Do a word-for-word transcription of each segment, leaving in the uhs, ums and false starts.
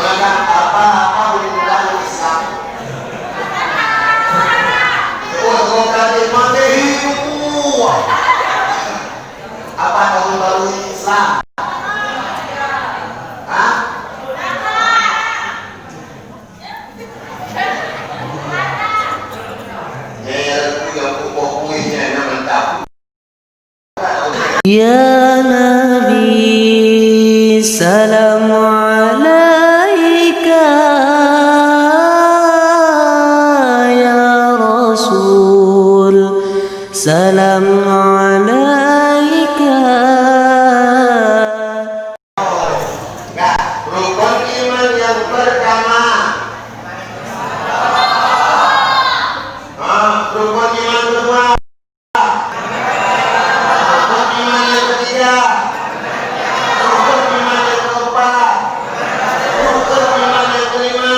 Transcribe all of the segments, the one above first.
Maka apa-apa boleh dilakukan Islam. Oh, kau kata mati hidup. Apa tahun baru Islam? Hah? Eh, aku yang kuboh kuihnya, nak mantap. Ya Nabi, salam alaika. Ya Rasul, salam alaika. Nah, rukun iman yang pertama. Ah, rukun iman kedua. Rukun iman yang ketiga. Rukun iman yang keempat. Rukun iman yang kelima.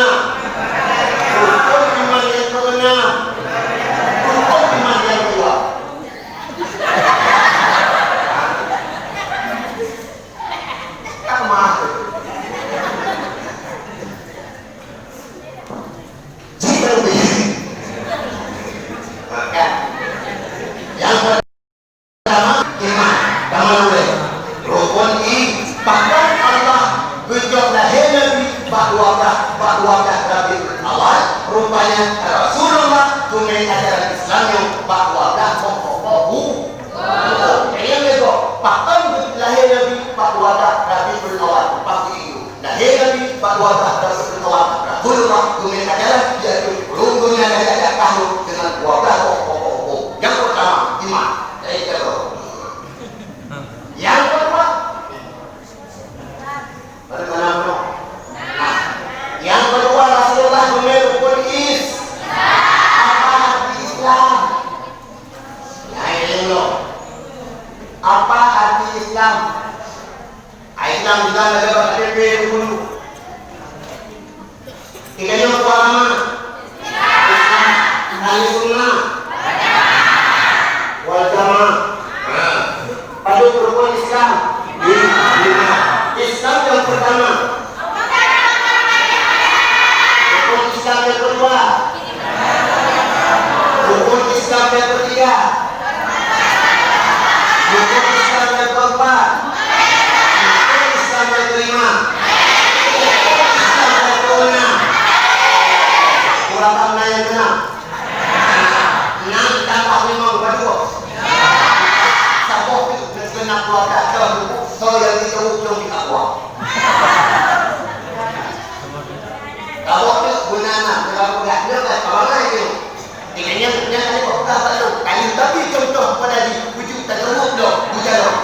Rukun iman yang keenam. Rukun iman yang ketujuh. Kan mahal. Jika lebih. Kan? Yang pertama, iman. Kamu boleh. Rukun i-, bahkan Allah geucok lahé Nabi bak dua blah, bak dua blah Rabiul Awal. Rupanya Rasulullah geumé ajaran Islam nyoe bak dua blah boh-boh. Nyang lé gob, pakon lahé Nabi bak dua blah Rabiul Awal, pasti itu. Lahé Nabi bak dua blah Rabiul Awal, Rasulullah geumé ajaran, yaitu rukun nyang lahé ajaran kahlu dengan dua blah boh-boh. Nyang pertama, iman. Dari kedua. Nyang kedua, Bagaimana, bro? Nah, yang kedua, Rasulullah geumé rukun is-, apa arti Islam? Nah, ini dulu. Apa arti Islam? Ah, Islam juga ada K T P dulu. Tiga nyoe dua agama. Islam, ahli sunnah wal jamaah. Nah, padum rukun Islam? Lima. Islam yang pertama. Rukun Islam yang kedua. Rukun Islam yang ketiga. Rukun Islam yang keempat. Rukun Islam yang kelima. Rukun Islam yang keenam. Kurang mana yang keenam? Enam tambah lima berapa? Saboh tu, nak kena keluarga, so yang kita ujung di Allah. Kamoe nyoe guna na, dalam peugah nyoe kan kabangai nyoe. Dengan nyan, nyan kali peugah baru. Kali tapi contoh pada di wujud tajaweueb lom, bujalom.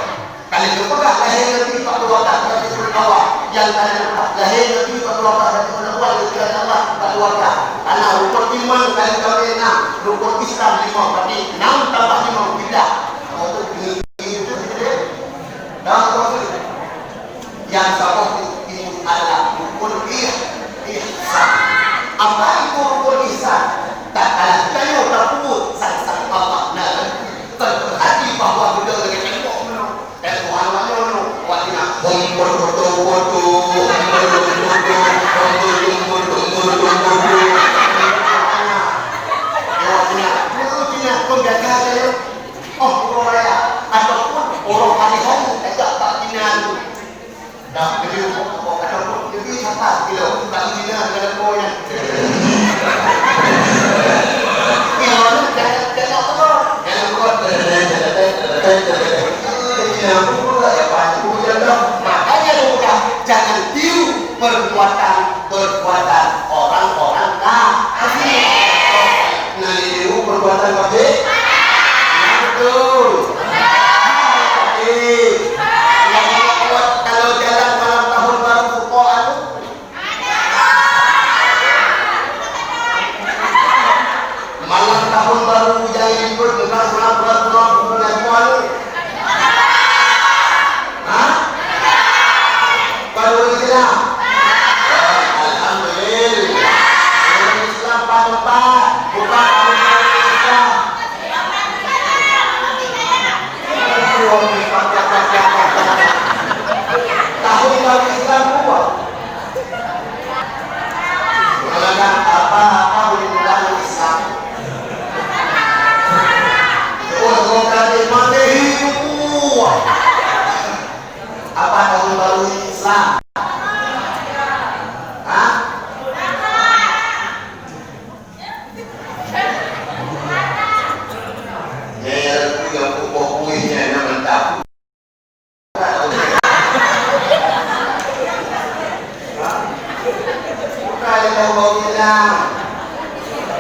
Kali peugah lahé Nabi bak dua blah Rabiul Awal. Nyang kali peugah lahé Nabi bak dua blah Rabiul Awal, di jalan Allah bak dua blah. Karena rukun iman kali kami enam, rukun Islam lima, berarti enam tambah lima, pindah. Untuk ini, itu, itu, itu. Dah, itu. Yang saboh itu adalah rukun ih-, ihsan. Apa itu rukun ihsan? Tatkala tanyoe tapeubuet sang-sang Allah na, terperhati bahwa beutôi lagèe tembok meunoe. Dan Tuhan manoe nyoe, awak tina hom beutôi-beutôi, hom beutôi-beutôi, hom beutôi-beutôi, hom beutôi-beutôi. Awak tina, dulu tina penggaga tanyoe. Oh, uroe raya ataupun uroe hari-hari, tajak bak tina tu. Dah, jadi, kok, kok, kata pun, jadi siapa? Bila, bukan Cina, dengan koin. Kilo ni, jangan, jangan turun. Jangan turun. Jadi, aku pula, ya, Pak, aku jangan. Makanya, aku dah, jangan tiru perbuatan, perbuatan orang-orang kafir. Nah, ini perbuatan kafir. Betul. Kafir. Yang kuat kalau jalan malam tahun baru, kok anu? Malam tahun baru, jangan ikut dengan pura-pura, pura-pura, pura-pura. Hah? Baru Islam. Alhamdulillah.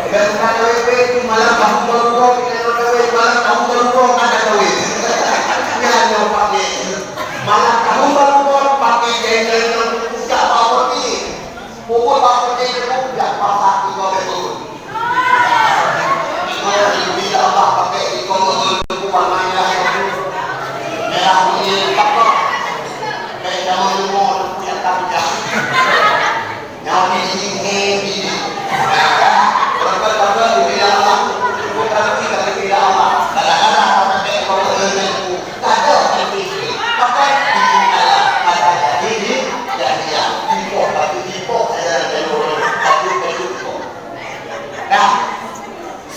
Dan ka kawé-kawé tu malam tahun baru, kita nak kawé malam tahun baru, ada kawé. Ya, nampak ni. Malam tahun baru, pakai jengkel dan buka bawah ni. Pukul bawah ni, buka pasar di bawah tu. Bila Allah pakai di bawah tu, warna merah, merah kuning, apa? Kayak zaman dulu, yang tak pecah. Nyoe di sini, di sini. Berapa-berapa dibela Allah, berapa kali dibela Allah. Kadang-kadang sampai kalau dengan aku, tak ada hati. Pakai itu adalah, ada jadi, jadi yang dipoh, batu dipoh, saya ada dulu, batu, batu dipoh. Nah,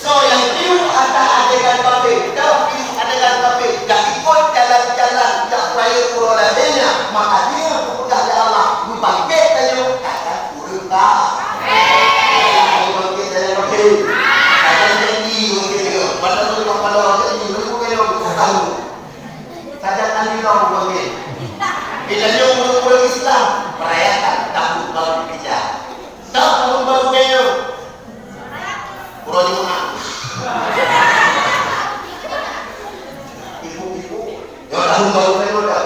So, nyang piôh ata ajaran kafé, nyang piôh ajaran kafé, jak ikot jalan-jalan jak raya uroe lahé nyan, maka jih geupeugah lé Allah, geubangkét tanyoe, akan ureueng ka-, geubangkét tanyoe kafé. Akan jadi ureueng kafé, padahal ureueng kafé jadi ureueng kafé. Sajan andi lom geubangkét. Bila nyoe ureueng-ureueng Islam merayakan tahun baru Hijrah. Tahun baru nyoe. Uroe Jumat. Ibu-ibu, nyoe tahun baru nyoe dah.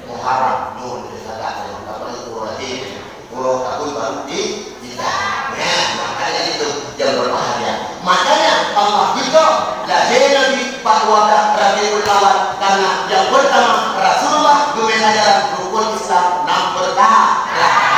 Muharram, nyoe di sana, nyoe tahun baru di, di sana. Ya, makanya itu yang berbahagia. Makanya Allah juga lahé Nabi bak watèe Rabiul Awal, karena yang pertama Rasulullah geumè ajaran rukun Islam enam perkara.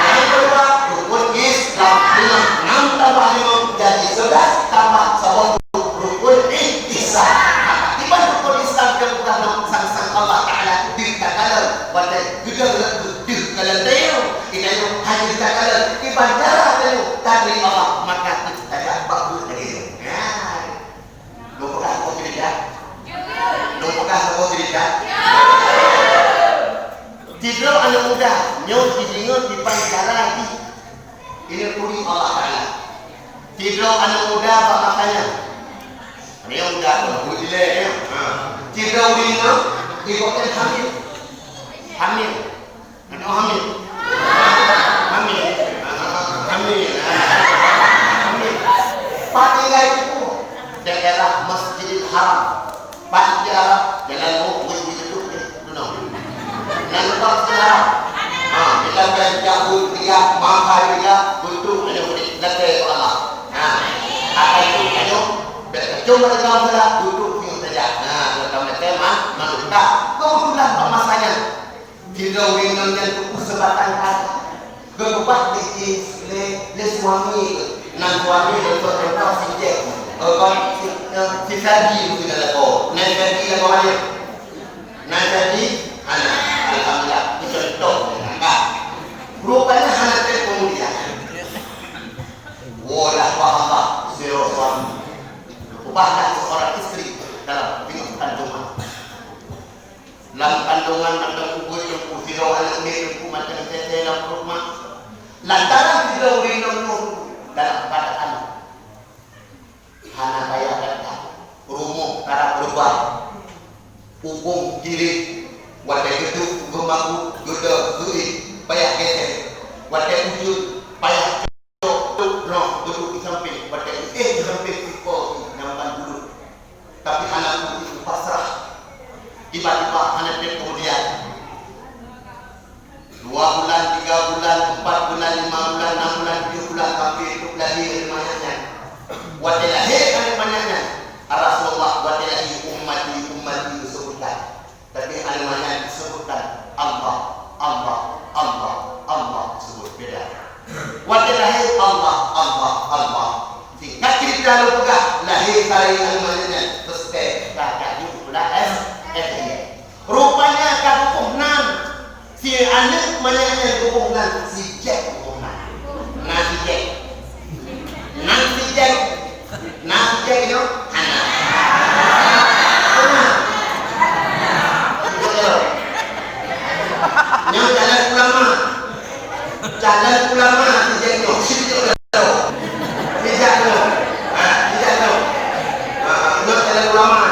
Yang kedua, rukun Islam lima, enam tambah lima jadi sebelas, tambah saboh rukun ihtisan. Maka iban rukun Islam nyang peugah lom sang-sang Allah Taala di takalon, watèe geudong lom deuh kalon tanyoe, inan hanya takalon, iban cara tanyoe tari Allah, maka tajak bak buet lagèe nyoe. Nah, Lôn peugah saboh ceurita? Lôn peugah saboh ceurita? Sidroe aneuk muda nyoe jideungoe kiban cara jih. Ini turi Allah Taala. Sidroe aneuk muda bak masa nyan. Aneuk muda tu, ureueng dilèe nyoe. Ha. Sidroe ureueng nyoe, ibu hamil. Hamil. Aneuk hamil. Hamil. Hamil. Hamil. Pat tinggai teungku? Daerah Masjidil Haram. Pat Masjidil Haram? Jalan Rukun di Tetuk deh, bunoe. Nan lupa Masjidil Haram. Ha, kita kan jauh dia, mahal dia, untuk aneuk muda. Nanti Allah. Ha. Akan tu aneuk, bèk kacung pada kawan salah, untuk piôh saja. Ha, kalau kamu kata, mah, malu tak. Kebetulan bak masa nyan, Sidroe ureueng inong nyan teupeu seubatang kata. Geukeubah lé, lé, lé suami geuh. Nan suami geuh, contoh si Jack. Eh, kon si, eh, si Ferdi geuh, si lakoe. Nan Ferdi lakoe mana? Nan Ferdi, hana. Alhamdulillah, itu contoh. Nampak? Rupanya hana trép kemudian. Woe lah, paham tak? Sidroe suami. Geukeubah lah seorang istri dalam tengah kandungan. Lam kandungan mantong ubeut teungku, sidroe aneuk miet teungku mantong teuntèe lam pruet mak. Lantaran sidroe ureueng inong nyoe dalam keuadaan hana payah gata, rumoh karab reubah, ubông kirét, watèe geuduek geumabök, geudong geuéh, payah geutem, watèe ujeuen payah cok, cok droe geuduek di sampéng, watèe geuéh di sampéng ipo nyang ban buleuen. Tapi hana pun itu pasrah. Tiba-tiba hana trép kemudian. Dua bulan, tiga bulan, empat bulan, lima bulan, enam bulan, tujuh bulan, sampai trép lahé aneuk manyak nyan. Watèe lahé aneuk manyak nyan, ya Rasulullah, watèe lahé ummati, ummati disebutkan. Tapi aneuk manyak disebutkan Allah, Allah, Allah, Allah disebut beda. Watèe lahé Allah, Allah, Allah. Singkat cerita lôn peugah, lahé sarai aneuk manyak nyan, terus teh, ka, ka, jeuet sikula S, S D. Rupanya ka geuboh nan. Si aneuk manyak nyan geuboh nan, si Jack geuboh nan. Nan si Jack. Nan si Jack. Nah, si Jack nyoe hana. Nyoe calon ulama. Calon ulama si Jack nyoe. Si Jack nyoe. Si Jack nyoe. Ha, si Jack nyoe. Ha, nyoe calon ulama.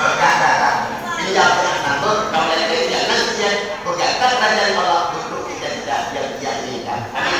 Ha, dah, dah, dah. Pinjam, pinjam, sanggup. Kamu lagi, lagi, lagi, lagi, lagi. Peugah that raja Allah untuk cita-cita yang Dia inginkan. Amin.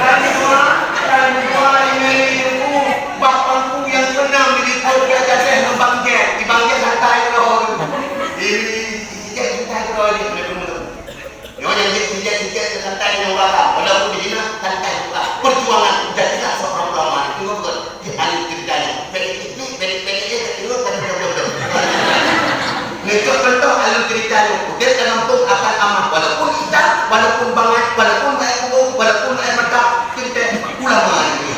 Dan dua, dan dua ini itu bak bangku yang keenam di Depok, dia jatuh ngon Bang Jack. Di Bang Jack santai keudroe. Ini, ini, ini santai keudroe ni, boleh bertemu. Nyoe nyang jeuet sijak-sijak keu santai nyoe ureueng agam. Walaupun di sinan santai buka. Perjuangan dan tidak seorang ulama. Tengok betul. Di ahli ceritanya. Pendek-pendek, pendek-pendek je, tak tengok, tak tengok, tak tengok. Untuk contoh ahli ceritanya. Udép dalam kampung akan aman. Walaupun hitam, walaupun bangai, walaupun air kubur, walaupun air mata, cerita ulama ni.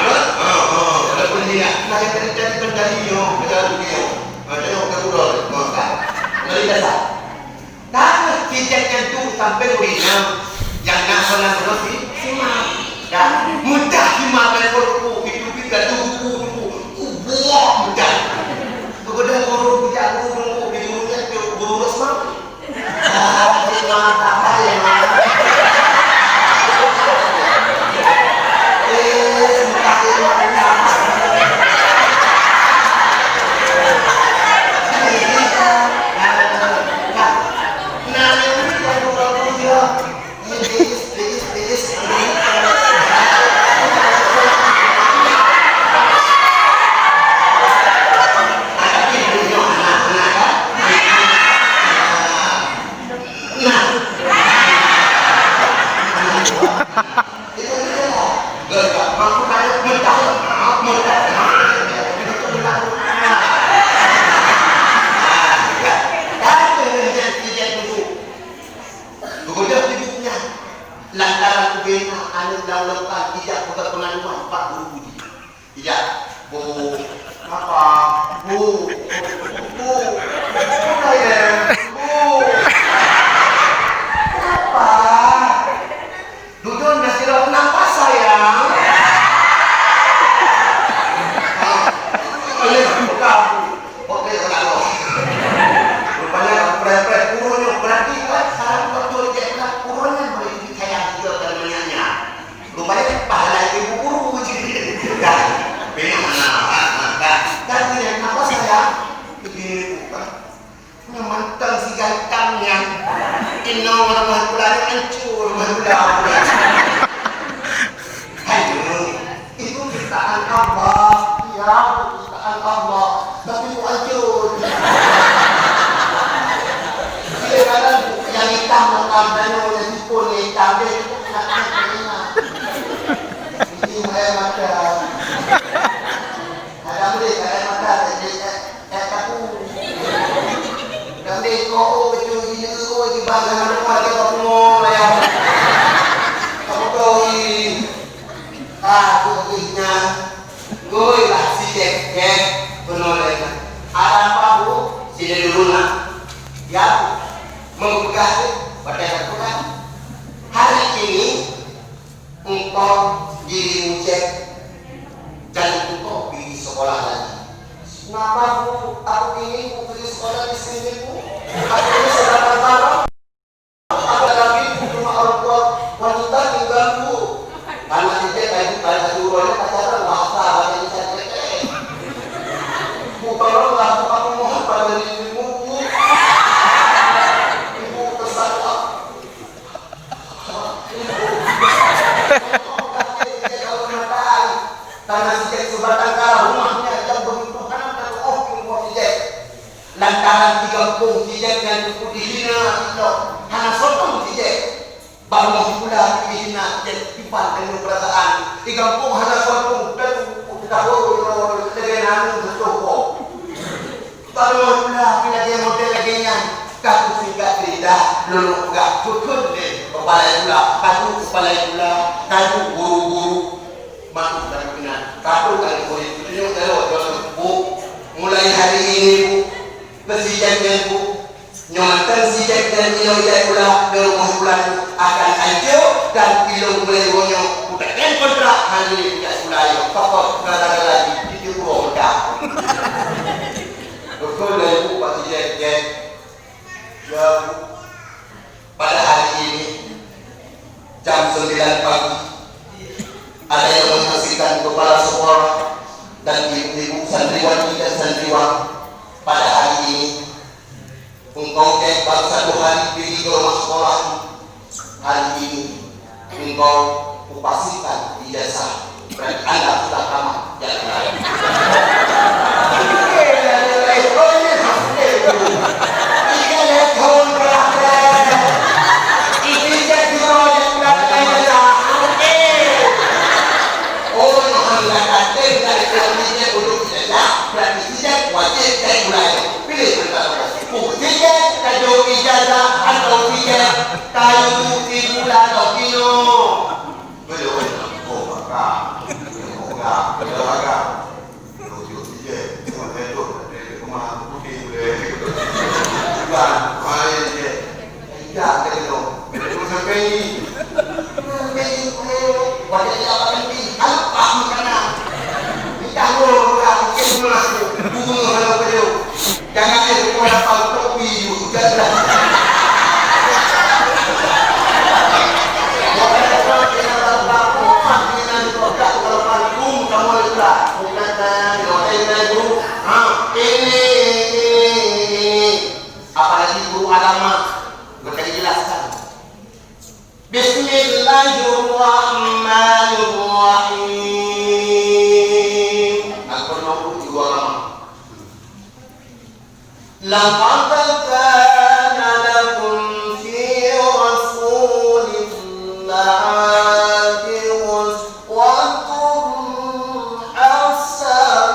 Ha, ha, walaupun dia. Nah, yang tadi, tadi, tadi, tadi, yo, macam tu dia. Ha, tengok, tak kurang. Ha, kan. Dari dasar. Tanyoe cicak nyan tu sampoe ureueng inong nyang na salah droe si, si mak. Dah, mudah si mak telepon ku, itu pih ka tu ku, ku, ku, buah mudah. Kemudian guru, bujang guru, guru, guru, guru, guru, guru, Ah, si mak, apa ya, mak? Eh, si mak, si mak, si mak. Ubena aneuk lam lokal ijak peugah peungaduan bak guru jih. Ijak, "Bu, kenapa? Bu, bu, bu, kenapa ya? Bu, kenapa?" Dudoe na sidroe, "Kenapa sayang?" Ayo, buka. Oke, buka. Rupanya kamu preh-preh, uroe nyoe berarti kan salah betul je lah. Uroe nyoe boleh jadi sayang juga kan banyaknya. Rupanya pahala ibu guru je. Dah, benar. Dah, dah. Dah, kenapa sayang? Ibu, kan? Nyoe mantong si gantang nyan. Inoe rumoh gula nyoe hancur, rumoh gula. Hai, itu ciptaan Allah. Ya, ciptaan Allah. Tapi kok hancur? Bila kadang yang hitam, yang hitam, yang sipun, yang hitam, dia itu kena, kena, kena. Ini air mata. Ada boleh, ada mata, ada, ada, ada. Eh, kaku. Gambe ko, oh, betul, ini, oh, di bangsa mana pun ada kaku, ya. Kamu tahu ini. Ah, aku pergi nyan. Goi lah si Jack, Jack, penuh lagi. Ada apa, Bu? Sini dulu, nak. Ya, Bu. Mau pegang, Bu. Pakai aku kan. Hari ini, engkau dirimu cek dan engkau pergi sekolah lagi. Kenapa, Bu? Aku ingin Bu pergi sekolah di sini, Bu. Aku ini sedang bertarung. Aku lagi cuma orang tua wanita tinggal, Bu. Karena tidak kayak kayak satu orang pacaran bahasa bahasa Indonesia. Bu, tolonglah, Bu, aku mohon pada dirimu, Bu. Ibu, pesan, Bu. Karena si Jack sebatang kara rumahnya yang begitu hana tatuoh ilmu si Jack. Lantaran di gampông si Jack nyan teupeu dihina, hana sombong si Jack. Bak rumoh sikula dihina si Jack, simpan ilmu perasaan. Di gampông hana sombong, dan tahu lagèe nanu seutoh. Bak rumoh sikula lagèe model lagèe nyan, ka kusingkat cerita, lôn peugah kheun lé kepala sikula, ka kheun kepala sikula, ka kheun guru-guru, masuk dalam keunan, ka kheun murit, tunjuk jaroe, Bu, mulai hari ini, Bu, keusijan nyan, Bu, nyoe mantong sijan nyan, nyoe ijak sikula, nyoe rumoh sikula akan hancô, dan ilôn mulai uroe nyoe kuteken kontrak hana lé ijak sikula nyoe, pakon gara-gara lagi tujoh ploh meudah. Beutôi lé, Bu, Pak Sijek, ya. Ya, Bu. Pada hari ini, jam sembilan pagi, ada yang menyaksikan kepala sekolah dan ibu-ibu santriwati dan santriwan pada hari ini. Engkau cek baru satu hari pigi ke rumah sekolah. Hari ini engkau kupastikan ijazah, berarti anda sudah tamat jalan raya. Oh, berarti tidak wajib cek mulai. Pilih antara bukti cek, tajok ijazah atau tiket. Kayu ibu latok kilo. Beliau nak kau makan. Beliau nak, beliau agak. Beliau tiup tiket. Cuma saya tu, saya ke rumah aku putih boleh. Bukan, main je. Tidak, kata dia. Beliau sampai ni. Sampai ni, boleh. Wajah dia apa nanti? Alpa makanan. Kita mau orang, kita mau aku. Bunuh kalau beliau. Jangan ada orang tahu topi you, jangan. Apalagi guru agama, mereka dijelaskan. Bismillahirrahmanirrahim. Aku nak guru agama. لقد كان لكم في رسول الله أسوة حسنة.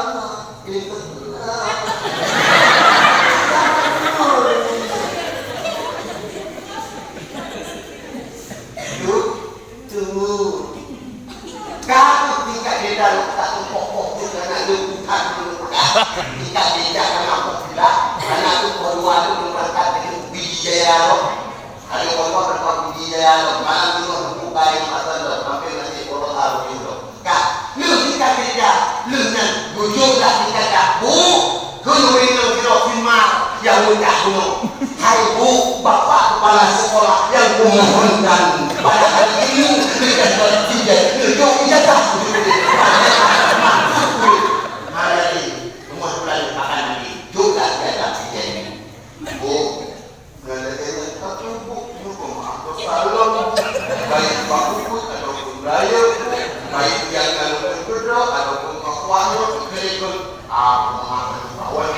Kamoe tingkat beda lôn, tak tumpok-pok pun, karena lôn bukan lôn bukan. Tingkat beda karena aku gila, karena aku kedua lôn berangkat dari Pidie Jaya lôn. Ada orang berangkat Pidie Jaya lôn. Malam tu aku buka yang pasal lôn, hampir masih puluh tahun lôn. Ka, lôn tingkat beda, lôn nyan bujur dah tingkat dah. Bu, Keunoe inong sidroe Simar nyang meudah bunoe. Hai bu, bapak kepala sekolah nyang kumohonkan pada hari ini, berikan surat ijazah, tunjuk ijazah. Maksud kulit. Mari, rumah tuan makan nanti. Juga ijazah ijazah. Bu, nyan lagèe nyan, tapi bu, bu, maaf, salom, bu. Baik bak ubit ataupun rayeuk, bu. Baik nyang lalu keudroe ataupun bak kuanyoe, keudroe. Ah, pemahaman bawah.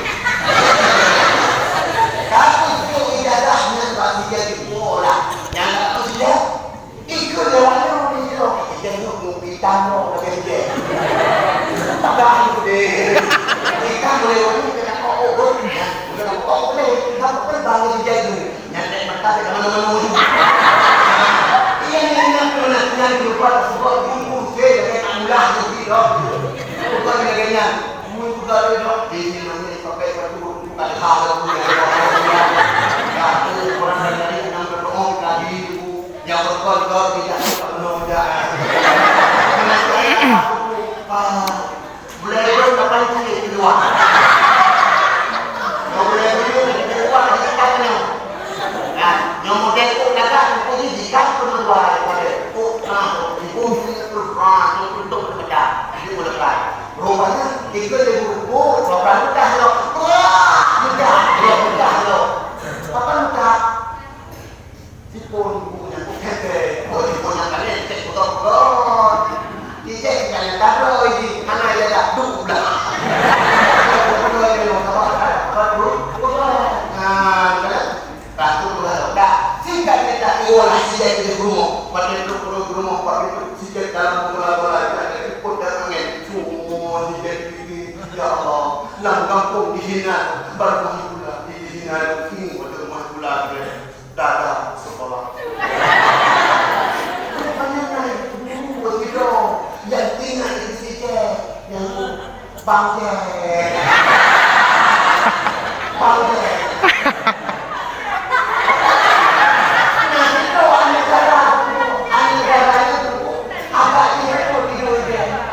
Tapi tu ijazah nyan bak sijak dipo lah. Nyan tak tahu sijak. Ikut lewat ni, orang ni, orang. Ijazah nyoe mau pintar nyoe, kata sijak. Tak tahu deh. Ikan boleh orang ni kena kok, oh, oh. Bukan kok boleh. Tapi kan bang sijak tu. Nyan naik mata ke mana-mana. Iya, nyan, nyan, nyan, nyan, lupa sebab buku, saya dah kena ulah tu, gitu. Bukan lagèe nyan. Mun juga ada dok, di sini nanti pakai batu, bukan hal tu, ya. Aku orang dari enam berbohong tadi, yang berkon-kon tidak penuh dah. Ah, Buleuen ka pancéng keuluwa. Nyoe buleuen ka keuluwa di depan nyoe. Nah, nyoe model kok lagak nyoe pun jikat peuneulua daripada kok na ibu nyoe tu ha nyoe untuk peudah. Ibu lekai. Rupanya tiga ribu rupiah, dua belas mudah lo. Wah, mudah, dua mudah lo. Apa mudah? Sipon buku nyan kok kèe, oh, sipon nyan kan cek beutôi-beutôi. Ijek nyan tadoi jih, hana ijazah, duek blah. Beutôi-beutôi nyoe, sabar, sabar, sabar, duek, duek blah. Nah, kan? Ratu blah, dah. Singkat cerita, iwolah sijek di rumah. Pada itu perlu rumah, pada itu sijek dalam bola-bola, sijek di pun dan angin. Semua sijek ini, ya Allah, nang kampung dihina, baru masuk pula, dihina, ini pada rumah pula, Dada sekolah. Rupanya naik guru begitu. Yang tinggal di sini, yang bangke. Bangke. Nah, itu anak dara, anak dara itu. Agak dia pun tidur dia.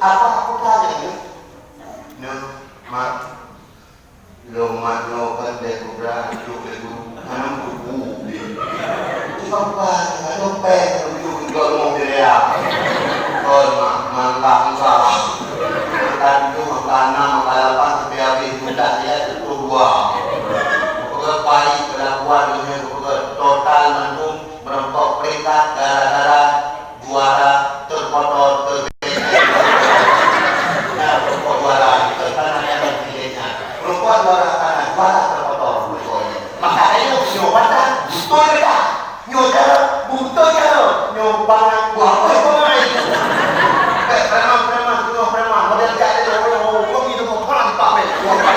Apa aku tanya ni? Nah, Mat. Lôn mat nyoe kan lé peugah, duek lé guru, hana meutubu. Cuma bukan, hana dompet, duek lé guru, duek lé guru. Kon mak, mangga, mangga. Mangga tujoh, mangga nam, mangga lapan, sampai habéh tuntas ya, tujoh dua. Peugah pai, kelakuan, dunia, peugah total mandum, meureumpok peringkat, gara-gara Juara terkotor, tergelenceng. Nah, rokok juara, itu tanah yang tergelenceng. Rokok juara tanah, juara terkotor, rokoknya. Maka ayo, nyoe patah, beutôi beda. Nyoe cara, beutôi cara. Nyoe bangai, buah, buah, buah. Eh, preman, preman, nyoe preman. Model jak dia, orang mau, kau gitu, mau, pelan, Pak, men. Buah, buah.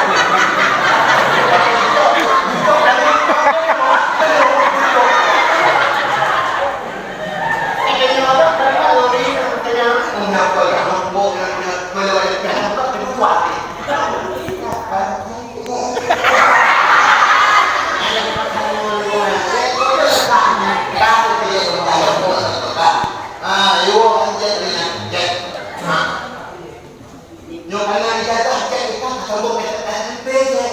Nyoe kana ijazah cek ikan sambung S M P je.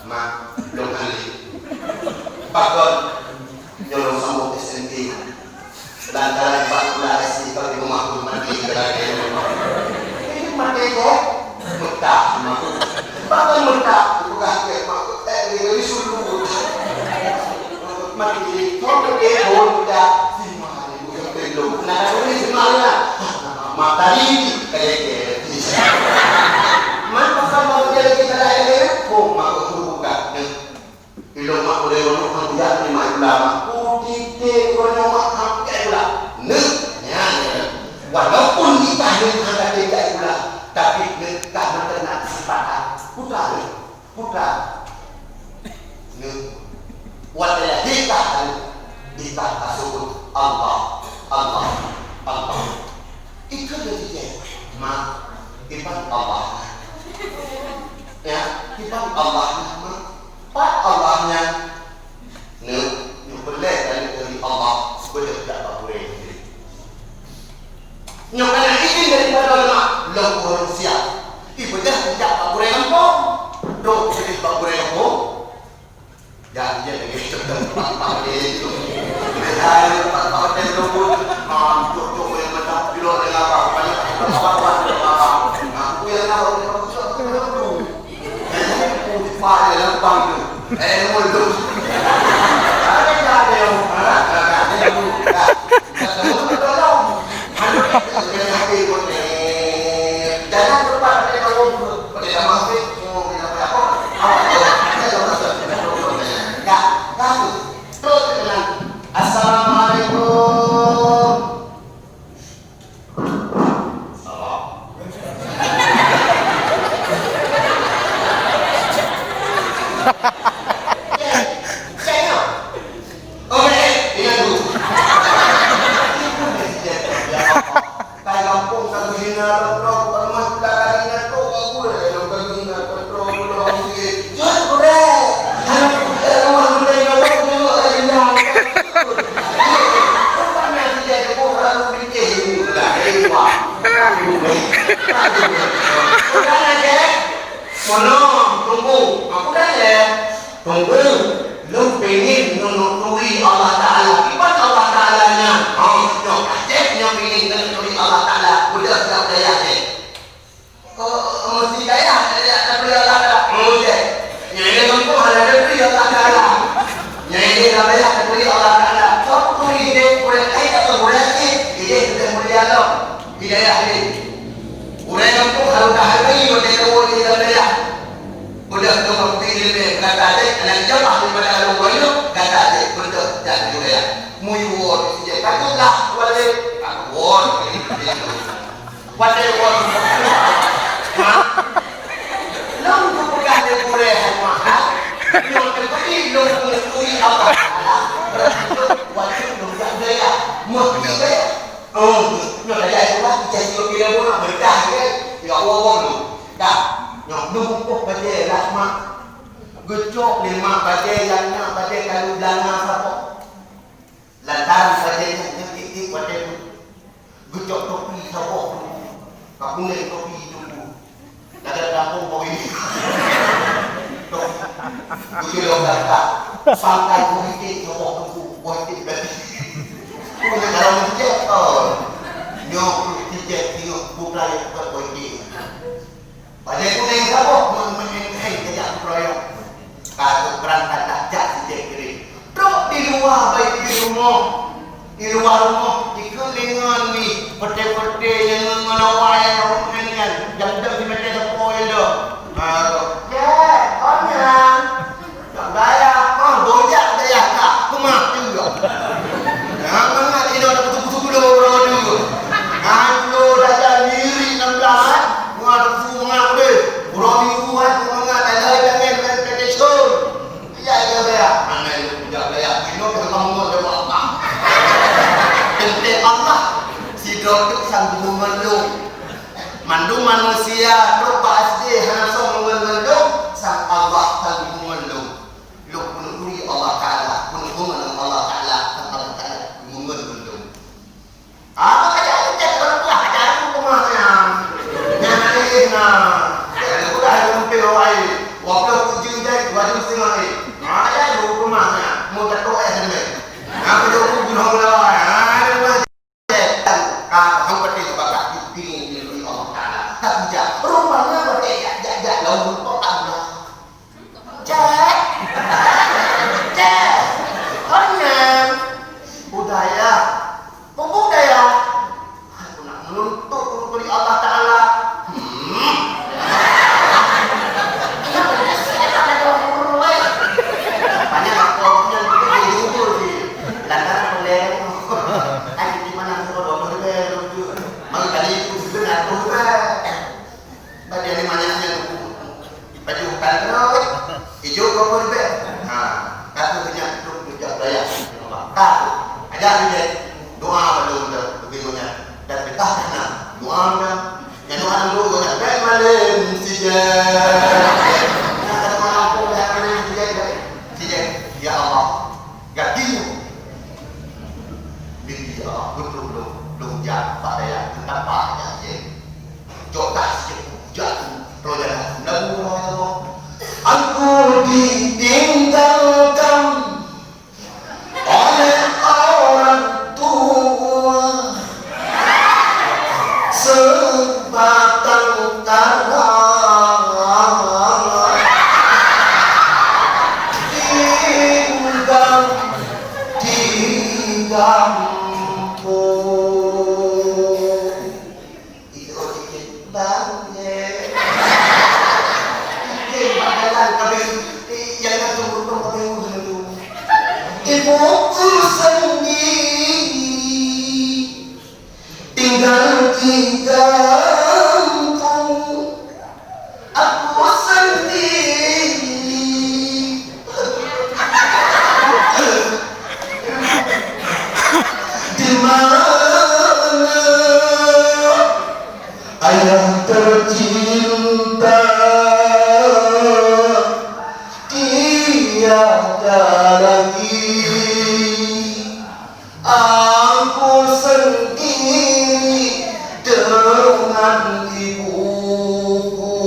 Mak, lôn hana lé. Pakon? Nyoe lôn sambung S M P. Lantaran bak sekolah S D ka di rumah pun mati. Ini mati kok? Meutak, mak. Pakon meutak? Bukan ke mak. Eh, dia disuruh. Mati. Kau ke dia, oh, udah. Si mah, ibu yang perlu. Nah, ini si mah, ya. Mak tadi, kayak gitu. Putra, putra. Neu. Watèe lahé kah, neu. Itah tasebut Allah, Allah, Allah. Ikheun lé jijak, "Ma, kiban Allah?" Ya, "Kiban Allah, Ma?" "Pat Allah nyan?" Neu, nyoe peureulèe kali keu Allah, beudôh jak bak gurèe. Nyoe kana izin daripada ulama, lôn ureueng siap. Ibeudôh jak bak gurèe gampông. Trôk sideh bak gurèe gampông. Jak, jak lagèe tu. Hai, pat-pat teuh tu. Ah, cok-cok yang macam pilot dengan apa? Banyak apa? Apa? Apa? Aku yang tahu, aku tak tahu. Payah lambang tu. Eh, mulut. Ada tak ada yang, ha? Tak ada yang, tak ada yang tolong. Jangan lupa ada yang tolong. Pada zaman tu, semua kena apa? Awak tu, ada yang masuk. Tak, tak. Terus dengan, "Assalamualaikum." Mono, tunggu. Aku dah lé. Tunggu. Lôn pingin neuneuk turi Allah Taala. Kiban Allah Taala nyan? Ha, nyoe. Cék nyoe pingin neuneuk turi Allah Taala. Udah siap daya, cék. Oh, mesti daya, daya tabri Allah Taala. Oh, ya. Nyang ini kampung hana tabri Allah Taala. Nyang ini daya tabri Allah Taala. Kau turi ide, boleh kait atau boleh kait. Ide sudah mulia Allah. Hidayah ini. Orang kampung harus tahan lagi, boleh tahu di dalam daya. Udah tu waktu ini, kata adik, anak jawab daripada orang banyak, kata adik, betul, dan hidayah. Mui won, sejak takutlah, wale, aku won. Pada won. Ha? Lôn tu peugah lé gurèe hai mahal. Nyoe teupeu lôn meuturi Allah Taala. Wajib lôn jak gaya. Meusti gaya. Oh, nyoe gaya itu lah, ijak jaweueb bila boh, berkah, ya. Ya Allah, Allah lôn. Dah. Nyoe, lôn bungkôh bajèe lah, mak. Geucok lé mak bajèe, nyang mak bajèe kalu blanga saboh. Lantaran bajèe nyan nyan tiep-tiep watèe geucok topi saboh teungku, ka puléh topi teungku. Lagèe gampông bawai. Topi. Beutôi lom gata. Pangkai boh iték saboh teungku, boh iték berarti. Puléh dalam iték, oh. Nyoe peuet tijép singoh bukai buet boh iték. Bajèe kunéng saboh ngon meu'en-meu'en tajak peukeureueng. Ka trôk beurangkat tajak sidéh keudéh. Trôk di luwa bak di rumoh. Di luwa rumoh, dikeue lé ngon mi, peuté-peuté nyang ngon awai nyang rumoh nyan. Jam dua simeté sapo ilong. Ha, trôk. Cék, kon nyan. Jak dayah, ah, bojak dayah ka, keumah teuh. Nyang mangat inoe takutu-kutu uroe teuh. Nyan lo dayah ngirit nam blang, eh. Ngon takutu mangat udeh. Uroe minggu, eh, mangat, eh, lheueh tangen, eh, tangen sôn. Iya, iya, dayah. Mangat ilong bojak dayah. Inoe ka bangon deungon Allah. Teuntèe Allah, sidroe teuk sang geumeungon lôn. Mandum manusia trôk bak S D hana soe meungon lôn, sang Allah sang geumeungon lôn. Lôn keuneuk turi Allah Taala, keuneuk meungon Allah Taala, sang Allah Taala meungon lôn. Apa kata cek kalau buah ada aku rumahnya. Nyang ada na. Ada udah ada mungkin awai. Waplôh tujoh jai, dua jam setengah ni. Ada aku rumahnya. Mau tak tahu eh ni. Aku jauh pun guna mulai. Ada rumah. Ka hang patéh bak ka dipilih lé Allah Taala. Tapi jak, rupanya patéh jak, jak, jak, lawan kok tak udah. Jak. Jak. Konyang. Budaya. Pemuda ya. Aku nak menuntut untuk Allah Taala. Hmm. Banyak orang yang berjubel sih. Lantaran peuleng. Ai di mana aku dua puluh ribu. Maka kali itu sebenarnya. Bagi yang banyak yang Doa bak lôn dah, bagi gobnyan. Dan peugah keu na, doa dah. Nyang doa nang doa dah, bèk malém si Jack. Nah, kata orang kampung, bèk malém si Jack, bèk. Si Jack, ya Allah, gaki nyoe. Bisi ya Allah, beutôi lôn, lôn jak bak dayah, teutampak jak si Jack. Jok dah si Jack, jak tu, roh jalan. Lagu roh ya Allah. Aku ditinggalkan oleh orang tua sebatang kara, tinggal di kampung. Ibu sendiri tinggal di kampung. Aku sendiri di mana ayah tercinta tiada lagi. Aku sendiri dengan ibuku.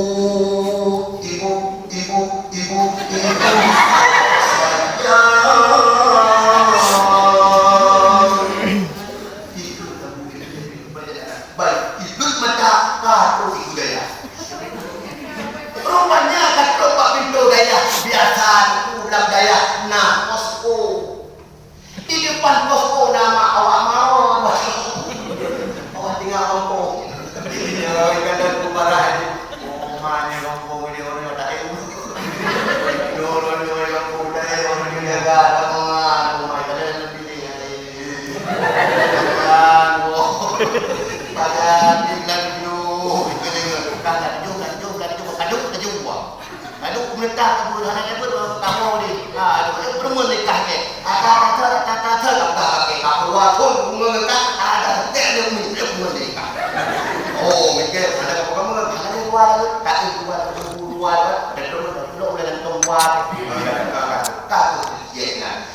Ibu, ibu, ibu, ibu. Sayang. Baik, ikut mata ka trok ikut dayah. Rupanya ka trok bak pintoe dayah, biasa lam dayah na posko. Di depan posko na mak awak maron. Awak tinggai kampung. Ya, ikan dan kubarah. Oh, ma nyoe kampung ni orang tak tahu. Orang nyoe kampung dah, orang nyoe jaga, tak mau, ma ikan dan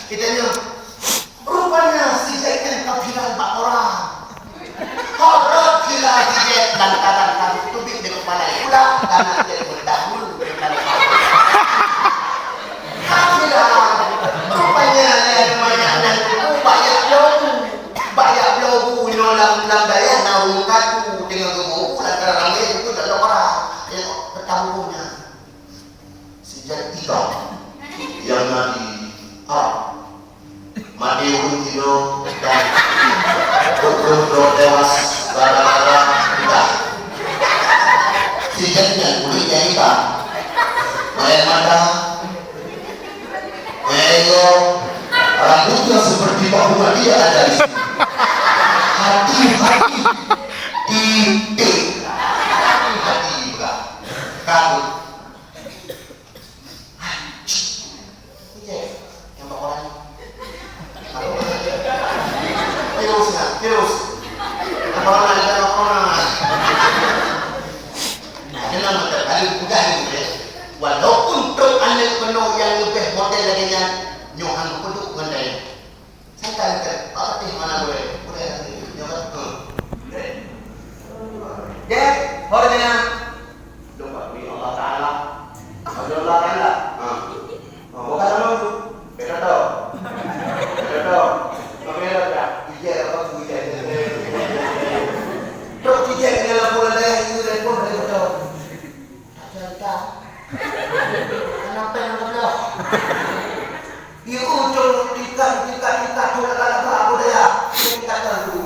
Kita nyoe Rupanya si Jack nyan ka viral bak orang. Horot viral si Jack lantaran ka teubiet di kepala pula, karena si Jack meudah dulu di kepala. Ka viral. Rupanya lé manyak nyan teungku bak jak bloe bu. Bak jak bloe bu nyoe lam, lam dayah na ureueng katu teungoh geuboh bu lantaran ramé teungku lam orang. Nyoe teuka bu nyan. Si Jack itam nyang na di Arab. Maté ureueng jinoe dan huköm droe tewas gara-gara peugah. Si Jack nyan kulét nyang itam, meu'èn mata, meu'èn inggong, rambutnya seperti Pak Muhammadiyah ada di sini. Hati-hati, titik. Hati-hati, peugah. Kabut. Iya, nyang bak orang ni. Terus, nah, terus. Nyang bak orang ni, nyang bak orang. Nah, dalam mata balik peugah ni, ya. Walaupun trok aneuk keunoe nyang leubeh model lagèe nyan, nyoe han geupeudok ngon dayah. Santai, santai. Pak Fatih mana boleh? Boleh, boleh. Nyoe kan? Hmm. Boleh. Dek, hor nyan. Lupa ni Allah Taala. Allah Taala. Ha. Ha, bukan nama tu. Kita tahu. Kita tahu. Kami ada tak? Ijek apa tu ijek? Tok ijek dengan lampu ladai itu dan pun ada betul. Cerita. Kenapa yang betul? Di ujung tingkat, tingkat, tingkat, tu dah dah apa daya? Tingkat tu.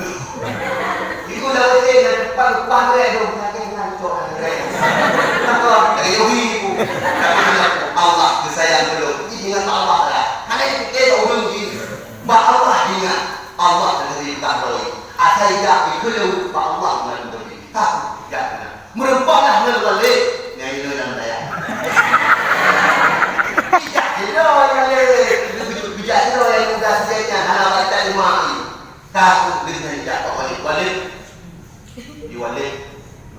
Iku dah betul, dah depan, depan dia tu, sakit dengan tu. Kenapa? Dari Yahudi tu. Tapi dia, Allah, disayang belum. Ini dengan Allah lah. Hanya itu, kita urung di, bak Allah ingat. Allah sendiri tak boleh. Asal tidak dikelu, bak Allah dengan boleh. Takut, tidak kena. Meureumpok lah ngon Walid, nyang inoe lam dayah. Bijak sidroe Walid, bijak sidroe nyang muda sidéh nyan hana baca lima kali. Aku geunyan jak bak Walid. Walid. Di Walid.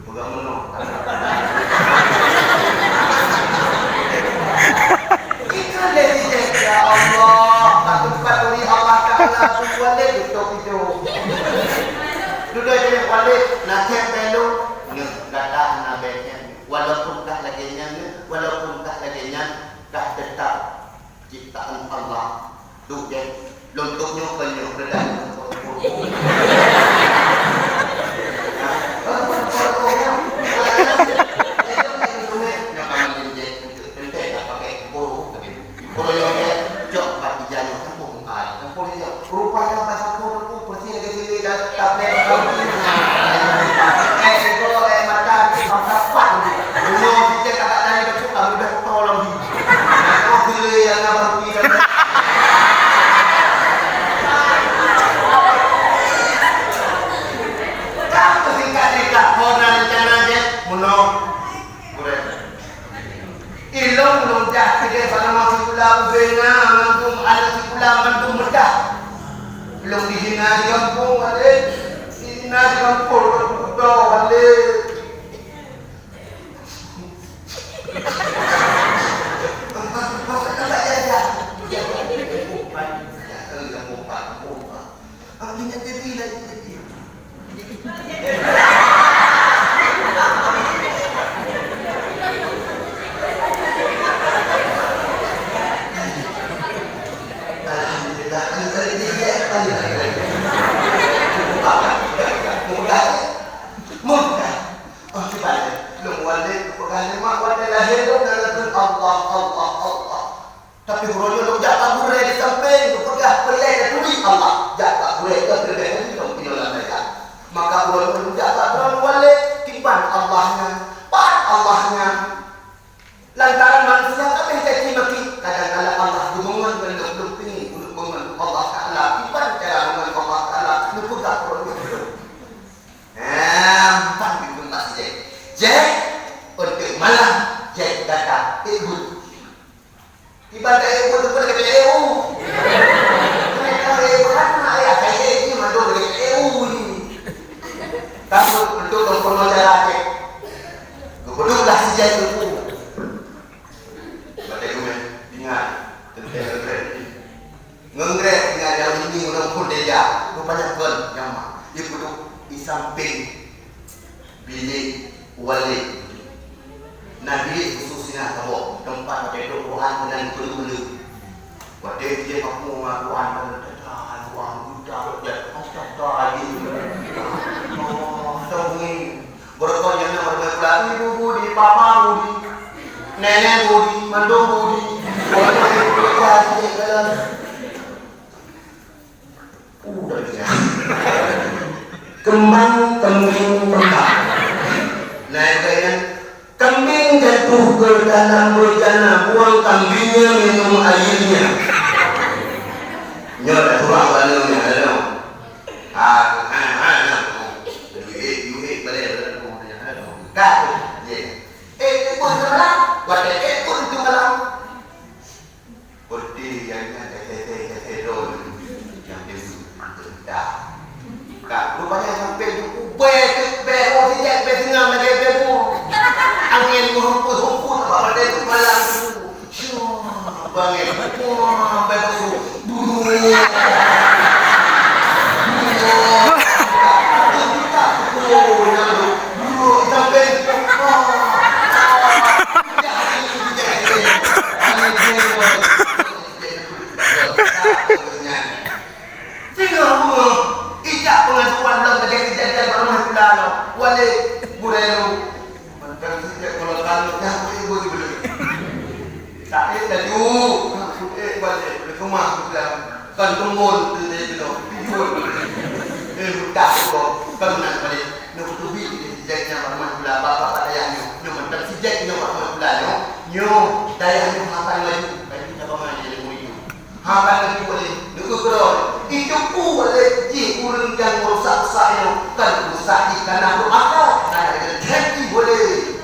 Peugah meunoe. Ikan dari, ya Allah, aku paturi Allah Taala tu Walid betul itu. Dudoe jadi Walid, nasib belum. Nyoe, gata na bèk nyan. Walaupun ka lagèe nyan, walaupun ka lagèe nyan, ka teutap ciptaan Allah. Duh, Jack, lôn tôp nyoe kon nyoe keunan. Rupanya bahasa Pura tu bersih lagi sini dan tak boleh. Eh, itu, eh, mata, mata pan. Bunuh kita tak ada dari betul, kami dah tolong. Aku pilih yang nama kita. Kamu singkat cerita, kau nak rencana je, bunuh. Kurang. Ilôn lôn jak sidéh bak nama sikula ubé na mandum aneuk sikula mandum meudah. Lôn dihina di gampông, Walid. Dihina di gampông, lôn kuto, Walid. Amin, ya Rabbi, la ilaha illallah. Alhamdulillah, alhamdulillah, alhamdulillah. Mudah, mudah. Oh, cuba ya. Lôn Walid, peugah lé mak, watèe lahé lôn, na lôn, Allah, Allah, Allah. Tapi uroe nyoe lôn jak bak gurèe di sampéng, geupeugah peureulèe taturi Allah. Jak bak gurèe, kon peureulèe taturi lôn inoe lam dayah. Maka uroe nyoe lôn jak bak droe Walid, kiban Allah nyan, pat Allah nyan. Lantaran manusia ka habéh caci maki, kadang-kadang Allah geumeungon ngon lôn, lôn pingin ulôn meungon Allah Taala, kiban cara meungon Allah Taala, neupeugah uroe nyoe. Nah, empat bingung masih Jack. Jack, untuk malam, Jack datang, ikut. Ibadah ibu tu pun kena eu. Mereka eu kan, ayah saya ini mandor kena eu ni. Takut betul dong pun masalah ke. Kebetulan si Jack tu. Baca dulu, ingat, tentang keren. Ngon grek ngon dalam ini ureueng pun deja, rupanya kon nyang ma. Di puduk di samping bilik Walid. Na bilik khusus sinan saboh, teumpat watèe trok Tuhan keunan peue-peue. Watèe jih aku ngon Tuhan kan teuka, Tuhan buta, ya, astagfirullahaladzim. Oh, astagfirullah. Beureukat nyang na meureukat pula, ibu budi, papa budi, nenek budi, mandum budi. Keumbang kambing kembang. Nah, itu kan. Kambing jatuh ke dalam bejana, buang kambingnya, minum airnya. Nyoe dah surah bana nyoe, dah. Ha, ha, ha, ha. Yuhik, yuhik, balik, balik, balik, balik. Ka, ye. Eh, ikut semalam. Watèe ikut semalam. Peuti nyang nyan tete-tete dol. Nyang teuntang. Ka, rupanya sampai tu ubé tu, ubé, oh, sijak ubé seungab lagèe ubé bu. Angén meuhempus-hempus bak badan tu malam tu. Syuah, bangé. Wah, ubé tu. Buru. Buru. Oh, nyang tu. Buru, sampai. Wah. Singoh bungoh, ijak peungaduan lom lagèe kejadian bak rumoh sikula lom. Walid, gurèe lôn. Mantong sijak kalau kalau nyapu ibu di belakang. Sakét laju, sakét balik, di rumah sikula. Kan teumbon tu dia tu, tujuan. Eh, mudah tu, kan nak balik. Nyoe beuteubiet di sijak nyang bak rumoh sikula, bapak-bapak dayah nyoe. Nyoe mantong sijak nyoe bak rumoh sikula nyoe. Nyoe dayah nyoe hafal laju, bagi kita paman jadi murid nyoe. Haba neupeugah lé, neupeugah lé, itu pu lé jih ureueng nyang meurusak-rusak nyoe, kon rusak jih kana peuakal, kana jeuet henti boleh.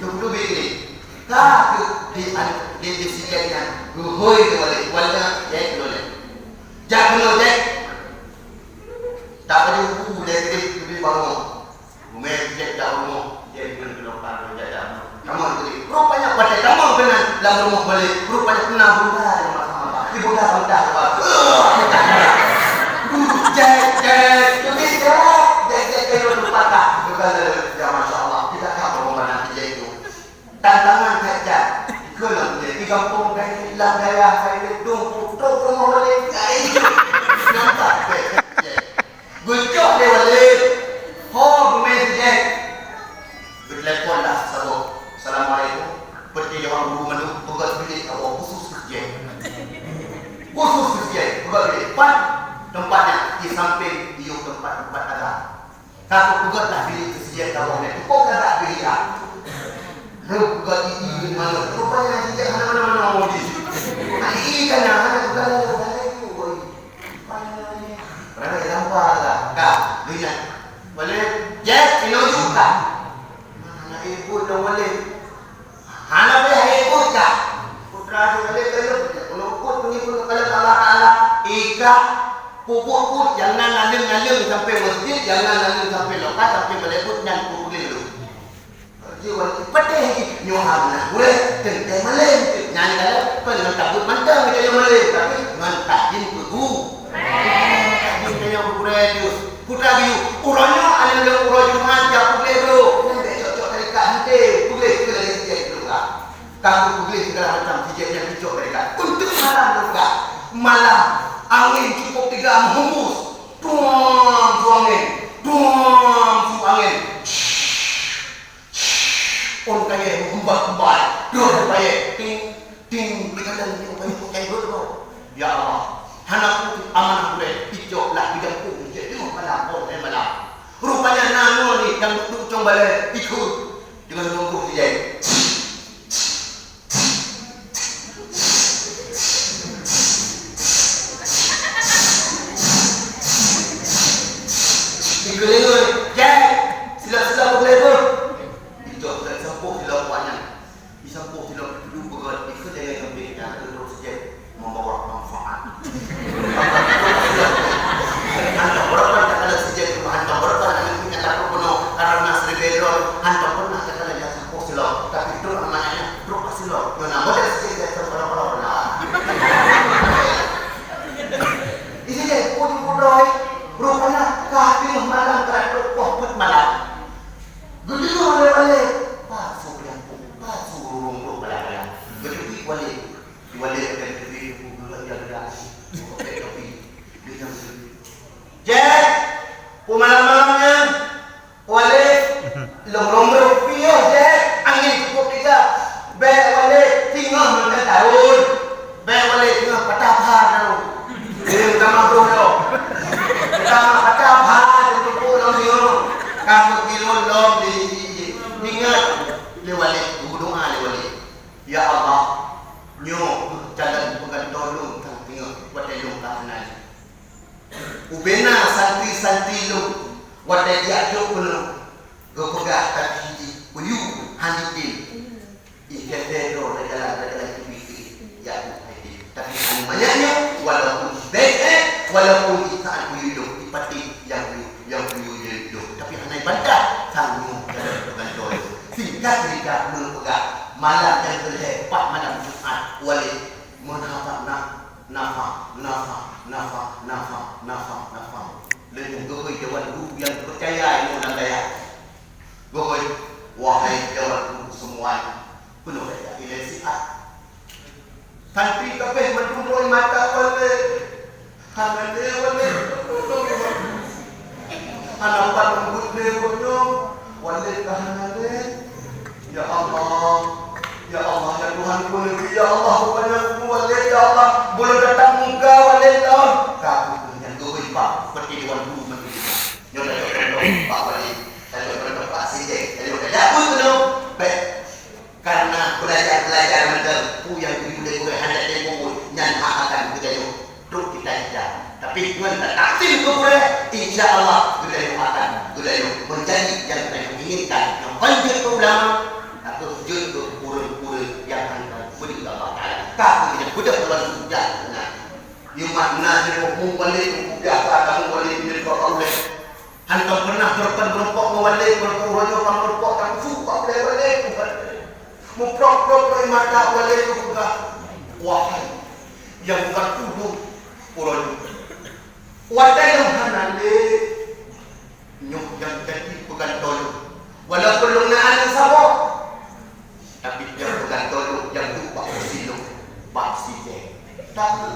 Neupeugah lé, ka keuh di an-, di, di sijak nyan, geuhôi keuh lé, wala jai keunoe lé. Jak keunoe jai. Lam rumoh Walid, rupanya kena bunda yang mata-mata. Di bunda benda luar. Duh, jek, jek, jek, jek, jek, jek, jek, jek, lupa tak? Bukan, ya, Masya Allah, kita tak berubah nanti jek itu. Tantangan saja. Ke lam dia, di kampung saya, lam dayah saya, dong putrok rumah Walid, ya, itu. Nampak, jek, jek. Geucok lé Walid. Ho, geumé si jek. Geutelepon lah saboh. "Assalamualaikum." Peuti jaweueb guru mandum, peugöt bilék awak khusus keu si jek. Khusus keu si jek, peugöt bilék. Pat tempatnya, di samping yôh tempat-tempat agam. Ka peugöt lah bilék keu si jek awak nyan. Kok ka tak bilék ah? Reuh peugöt i, i, mana? Rupanya si jek hana mana-mana mau di. Nah, i, i, kan hana peugöt, hana peugöt. Raya lampa lah. Ka, dunia. Boleh? Yes, inoe juga. Mana ibu dong boleh? Hana boleh ibu ka. Putra tu boleh kalau kalau pun ni pun kalau Allah Taala ika pupuk pun jangan naleng-naleng sampai masjid, jangan naleng sampai lokal, sampai balai pun nyan pupuk dulu. Ji wan padeh jih nyoe hana gurée teuntée malém. Nyan kalau kon ngon tabeuet mantong geutanyoe malém, tapi ngon tajin peugu. Tajin tanyoe peugu gurée tu. Kuta biu, uroe nyoe aneuk lôn uroe Jumat jak peugleh bro. Nyan bèk cok-cok tarikat henti, peugleh keu lagèe sijai keu lôn ka. Ka peugleh segala macam sijai nyang dicok tarikat. Untuk malam lôn ka. Malam angin cukup teuga meuhembus. Tuang su angin, tuang su angin. Ôn kayèe meuheumbah-heumbah, dua payèe, ting, ting, di kandang, ting, payèe, payèe, payèe, payèe. Ya Allah, hana pun amanah gurée, icok lah bidang pun, ijak tengok malam, oh, eh, malam. Rupanya na nyoe ni nyang duek-duek cong balée, ikheun deungon lungkuh dijai. Ikheun deungon, jai, silap-silap peugleh beuh. Icok dan sampôh silop awaknyan. Disampôh silop dulu beugöt, dikheun dengan gembira, nyang keu droe sijai membawa manfaat. Hantom beurapa takalon sijai, hantom beurapa nyang keu droe bunoe, karena seribèe droe, hantom pernah takalon nyang sampôh silop, tapi trok amanahnya, trok silop. Nyoe na model sijai, sijai, beurapa-beurapa na. Di sijai, pun, pun, rupanya, ka teungoh malam, ka trok poh peuet malam. Geudeungoe lé Walid, pasu beudampông, pasu rurông-rurông bala-bala. Geuteubiet Walid, Walid ka geuteubiet buku geuh jak geudak, buku pek topi, geujak geuteubiet. Jek, peue malam-malam nyan, Walid, lôn rông-rông piôh, Jek, angén cukup teuga. Bèk Walid, singoh mantong taun. Bèk Walid singoh patah bha taun. Ngieng tamah brôh lom. Tamah patah bha teupeu lom singoh. Ka meubilon lom di, di, di, ingat lé Walid, geudoa lé Walid. Ya Allah, nyoe kheueh calon peugantoe lôn ka teungoh watèe lôn ka hana lé. Ubena santri-santri lôn watèe jak jok keunoe geupeugah kaki jih peuyuh hana tem. Ih, keuntée droe teugalan-teugalan keu pike, ya, tapi hana manyak nyoe, walaupun bèk, eh, walaupun isaat kuyue lôn, ipatéh nyang kuyue, nyang kuyue lôn, tapi hana ibantah, sang nyoe dalam peugantoe lôn. Singkat cerita, lôn peugah, malam nyang keulhèe, pat malam Jumat, Walid meuhafal na, nafah, nafah, nafah, nafah, nafah, nafah. Lheueh nyan geuhôi dewan guru nyang peucaya ilmu lam dayah. Geuhôi, wahai dewan guru seumuanya, peunoh dayah ilée siat. Santri kabeh meudurôi mata Walid. Hana lé Walid, hana pat leumbot lé geutanyoe. Walid ka hana lé. Ya Allah, ya Allah, ya Tuhan ku Nabi, ya Allah, rupanya aku Walid, ya Allah, buleuen datang muka Walid lom. Ka aku nyan geuhôi bak peuti dewan guru meudurôi. Nyoe dah contoh bak Walid, dah contoh bak sijek, dah contoh bak sijek. Bèk. Karena belajar-belajar mantong, peue nyang geuyue lé gurèe hana teupeue, nyan hak akan geutanyoe trok kita ija. Tapi ngon tatakzim keu gurèe, insya Allah geutanyoe akan geutanyoe meunjadi nyang geutanyoe inginkan. Nyang paling jeuet keu ulama, atau jeuet keu ureueng-ureueng nyang akan geupeudeuh Allah Taala. Ka geutanyoe beudôh lôn sudah keunan. Nyoe mat na jeuet muphom Walid, muphom biasa kamoe Walid bin Bapak ulèe. Hantom pernah beureumpok ngon Walid, beureumpok uroe nyoe ka beureumpok, ka keusu bak ulèe Walid, Tuhan. Muprok-prok air mata, ulée geupeugah, "Wahai nyang ka tudoh uroe nyoe, watée lôn hana lé, nyoe nyang jadi peugantoe lôn. Walaupun lôn na aneuk saboh, tapi nyang peugantoe lôn nyang duek bak kursi lôn, bak si Jeng." Tapi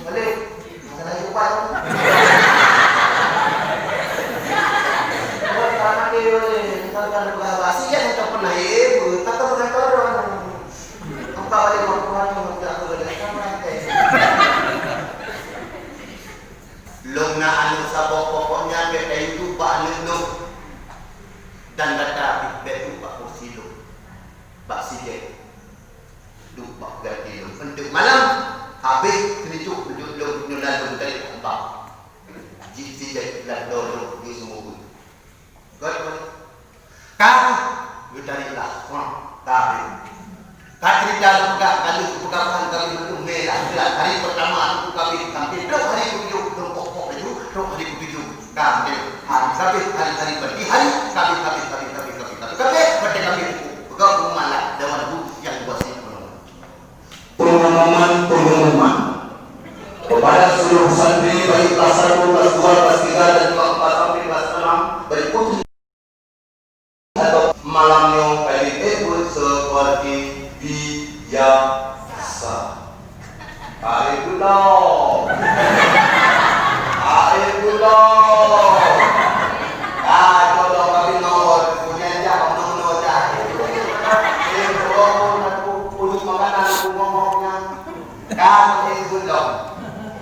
Malem, masalah hidupan. Buat sama dia boleh, misalkan berapa sih yang tak pernah ibu, tak pernah turun. Apa boleh buat buat yang tak boleh sama. Lôn na aneuk saboh, pokoknya bèk tayue bak aneuk lôn. Dan gata bèk duek bak kursi lôn. Bak si Jeng. Duek bak peuganti lôn. Eunteuk malam, habéh keuneuk jok, jok lôn nyoe lam lôn tarék bak. Jih si Jeng lam droe lôn geuseumeubeuet. Göt, göt. Ka geutarék lah. Wah, ka habéh. Ka ceurita lôn peugah, ka lheueh peugah, ka lheueh meutueng mé lah. Seulah hari peurtama lôn kabéh sampai trok hari keutujoh, lôn pok-pok laju, trok hari keutujoh. Ka habéh. Hari, habéh, hari, hari, berarti hari, kabéh, kabéh, kabéh, watèe kabéh, peugah pengumuman lah, dewan guru nyang dua siku. Pengumuman, pengumuman kepada seluruh santri, baik kelas satu, kelas dua, kelas tiga, dan kelas empat sampai kelas enam, baik putri atau malam nyoe ka jeuet buet seperti biasa. Hai gulom. Hai gulom. Ah, jodoh kami nomor punya jak, nomor jak. Eh, oh, aku urus makanan, aku ngomongnya. Kan, eh, gulom.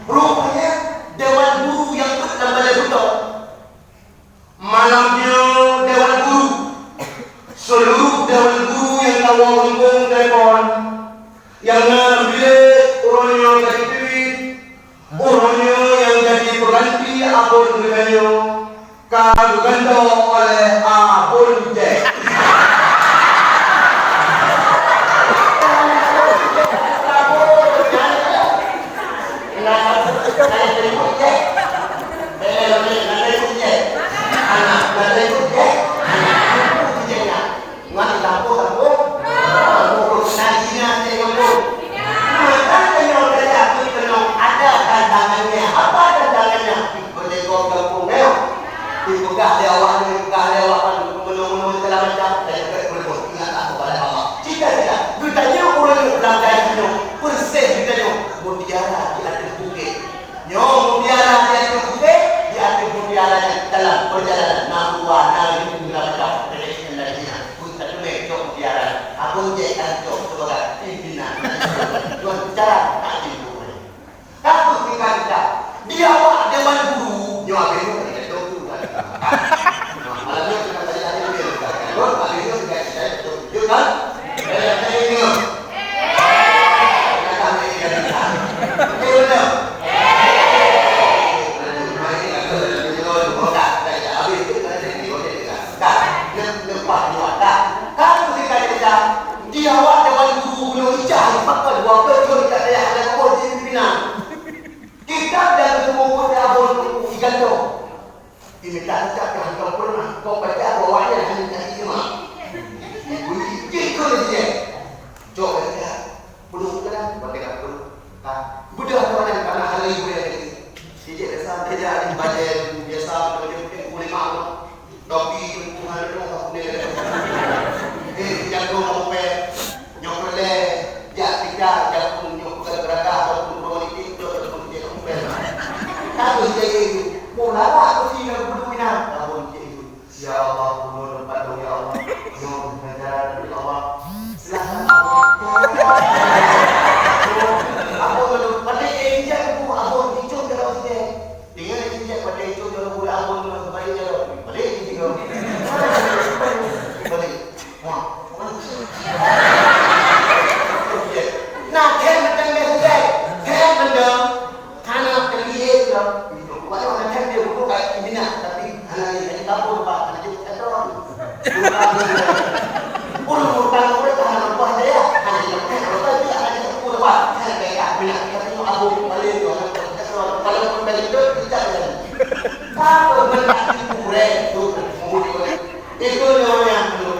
Rupanya, dewan guru yang lam balai beutôi. Malam nyoe dewan guru, seuluruh dewan guru nyang ka woe gampông Daibon, nyang na lam bilék uroe nyoe ka jiteubiet, uroe nyoe nyang jadi peuganti abon geutanyoe ka geugantoe oleh Abon Jack. Nah, nah, nah, nah, nah, nah, nah, nah, nah, ngon lampu-lampu, lampu na jina di lampu. Maka keunong raja keunong ada tantangannya. Apa tantangannya? Berdekong gampông nyoe. Dipeugah lé awak nyoe, dipeugah lé awak nyoe, meunyoe-meunyoe segala macam, dan juga berbuat ingat aku pada Allah. Cita-cita, geutanyoe ureueng lam dayah nyoe, persis geutanyoe mutiara di ateueh bukét. Nyoe mutiara di ateueh bukét, di ateueh mutiara nyan dalam perjalanan na dua, na lima, na empat, na lima, na lima. Pun satu meh cok mutiara, abon jek kan cok sebagai pimpinan. Tuan bicara tak jemput. Tapi tinggal kita, di awak dewan guru, nyoe abis tu kita cok tu kan. Malam ni kita tadi ada dia, kan? Abis tu kita, kita cok tu kan. Kitab dan semua pun abon iganto. Ini tak cakap kau pernah kau baca bahwa dia hanya cari ilmu. Ibu ini kikul dia. Jawab dia. Penuh kadang, bukan kadang pun. Ha, budak tu ada tanah hari boleh lagi. Sijak biasa, dia ada bajai biasa, macam-macam, boleh malu. Tapi, Tuhan, dia orang tak boleh. Eh, jago mau pe. Nyoe peureulèe jak tika, jak pun nyoe peugah geuragah, ataupun ureueng politik, nyoe ureueng politik nyoe peureulèe. Tapi jadi itu, mula lah aku sih yang peduli nah, tahun itu. Ya Allah, ulôn lôn bandum, ya Allah. Nyoe pengajaran dari Allah. Silahkan, Allah. Apa kalau pada injak aku, abon icung dalam sini. Dengan injak pada icung dalam bulan abon, balik jalan. Balik, balik. Balik. Wah. Nah, thèm macam biasa, thèm macam hana terlihat lah. Itu, walau macam dia bukan minat, tapi hana ni, hana kabur, Pak, hana jemput kata orang. Urus bukan urus, hana lepas dia, hana jemput, hana jemput, hana jemput, Pak, hana kaya, minat, tapi abon, balik, hana jemput kata orang. Walaupun balik tu, kita jalan. Apa benda itu, kurang, tu, mungkin, itu orang yang belum.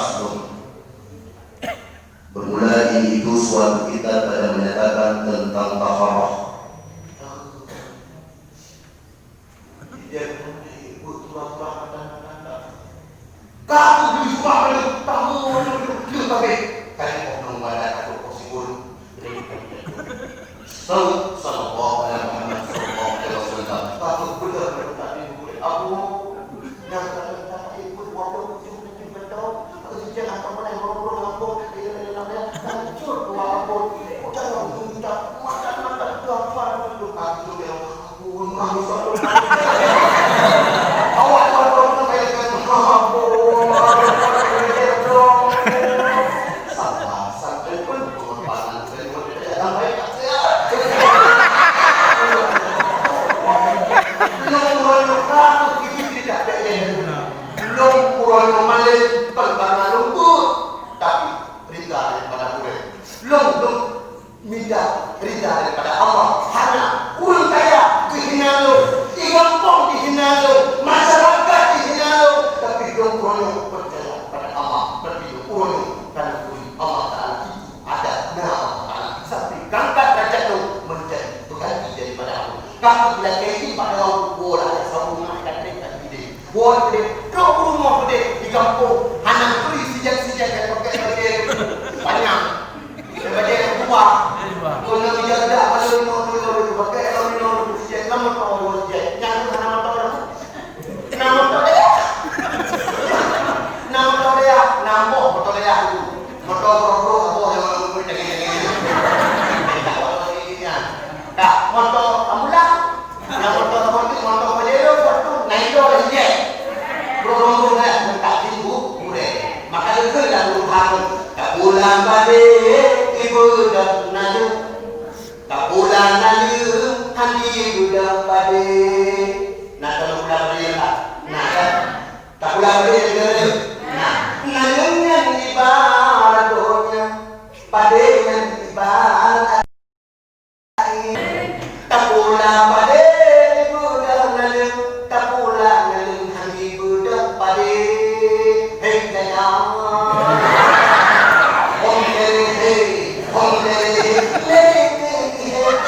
Faslun. Bermula ini itu suatu kitab pada menyatakan tentang taharah. Ka geubri seumah lé tamu, lé tabe. Kali oh nong bada ka trok sibur. Sau-, sallallahu alaihi Muhammad sallallahu alaihi wasallam. Ka geubri seumah lé tamu. Abu, nyang ka ikut waktu tujuh tujuh beutôi. Jangan kamu naik ngobrol-ngobrol, hancur dua kampung. Udah, udah, udah. Makan, makan, udah, udah, udah. Tapi rida daripada ureueng. Lôn, lôn Minta rida daripada Allah. Hana ureueng kaya geuhina lôn, di gampông dihina lôn, masyarakat dihina lôn, tapi lôn uroe nyoe peucaya pada Allah, berarti lôn uroe nyoe ka neubri Allah Taala itu adat na Allah Taala. Sampai gangkat derajat lôn menjadi pengganti daripada Allah. Ka geulakée jih bak lôn, woe lah saboh ngon ikat tek dan bidé. Woe bidé, trok u rumoh bidé di gampông, hana geubri sijat-sijat dan pakai bajée panyang. Bajée nyang tuha. Keu na meujak dak bajée limong ploh ribu, pakai lom limong ribu sijat, na moto dua sijat. Nyang tu hana moto dah. Na moto dayah. Na moto dayah, na boh moto dayah tu. Moto bro-bro, boh nyang mana pun daging-daging. Tak moto daging nyan. Tak moto ambulan. Nyang moto seperti moto Pajero, satu, na ito lé sijat. Burung-burung eh, meutakzim bu-, gurée. Maka leukeue lam ruha tu, tapulang padé, ibeudôh naleueng. Tapulang naleueng, han ibeudôh padé. Na tapulang padé nyan, tak? Na, kan? Tapulang padé nyan, naleueng. Na, naleueng nyan ibarat donya, padé nyan ibarat Tapulang padé ibeudôh naleueng, tapulang naleueng han ibeudôh padé. Hei gaya. Hom tere he, hom tere he, tere he, tere he.